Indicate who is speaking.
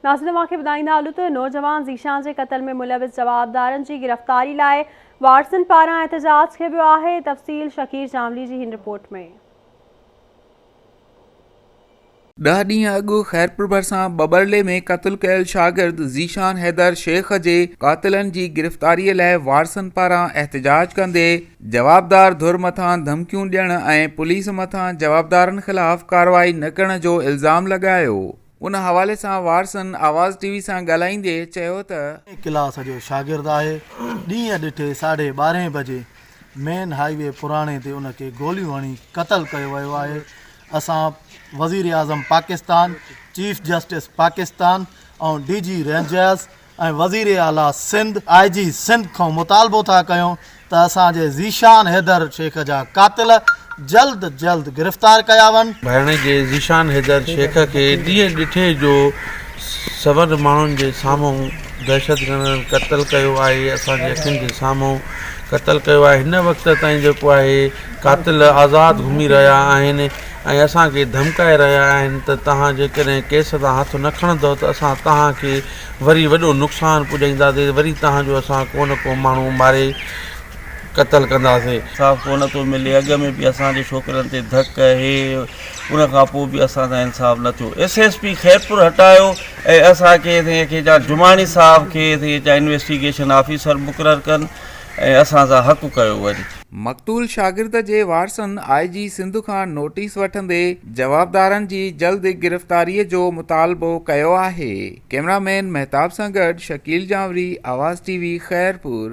Speaker 1: ناظرين اوهان کي ٻڌائيندا هلون ته نوجوان ذيشان جي قتل ۾ ملوث جوابدارن جي گرفتاري لاء وارثن پاران احتجاج ڪيو ويو آهي تفصيل شڪير جانولي جي هن رپورٽ ۾.
Speaker 2: ڏهه ڏينهن اڳ خيرپور ڀرسان ٻٻرلي ۾ قتل ڪيل شاگرد ذيشان حيدر شيخ جي قاتلن جي گرفتاري لاء وارثن پاران احتجاج ڪندي جوابدار ڌر مٿان ڌمڪيون ڏيڻ ۽ پوليس مٿان جوابدارن خلاف ڪارروائي نه ڪرڻ جو الزام لڳايو. ان حوالي سان وارثن آواز ٽي وي سان ڳالهائيندي چيو ته.
Speaker 3: ڪلاس جو شاگرد آهي، ڏينهن ڏٺي ساڍي ٻارهين بجي مين هائي وي پراڻي تي ان کي گوليون هڻي قتل ڪيو ويو آهي، اسان وزيراعظم Pakistan, chief justice Pakistan ۽ D G rangers ۽ وزير اعليٰ سنڌ، آء جي سنڌ کان مطالبو ٿا ڪيون ته اسان جي ذيشان حيدر شيخ جا قاتل جلد جلد گرفتار ڪيا ون.
Speaker 4: ڀائڻي جي ذيشان حيدر شيخ کي ڏينهن ڏٺي جو سون ماڻهن جي سامهون دهشتگردن قتل ڪيو آهي اسان جي اکين جي سامهون قتل ڪيو آهي هن وقت تائين جيڪو آهي قاتل آزاد گهمي رهيا آهن ۽ اسان کي ڌمڪائي رهيا آهن ته توهان جيڪڏهن ڪيس تان هٿ نه کڻندؤ ته اسان توهان کي وري وڏو نقصان پڄائينداسين وري توهان جو اسان ڪو نه ڪو ماڻهو ماري قتل ڪنداسين.
Speaker 5: انصاف ڪو نه ٿو ملي اڳ ۾ به اسان جي ڇوڪرن تي ڌڪ هي ان کان پوء به اسان سان انصاف نه ٿيو ايس ايس پي خيرپور هٽايو ۽ اسان کي کي جا جماڻي صاحب کي جا انويسٽيگيشن آفيسر مقرر ڪن ۽ اسان سان حق ڪيو وڃي.
Speaker 2: مقتول شاگرد جي وارثن آء جي سنڌ کان نوٽيس وٺندي جوابدارن جي جلد گرفتاري جو مطالبو ڪيو آهي. ڪئميرا مين مهتاب سان گڏ شڪيل جانوري، آواز ٽي وي، خيرپور.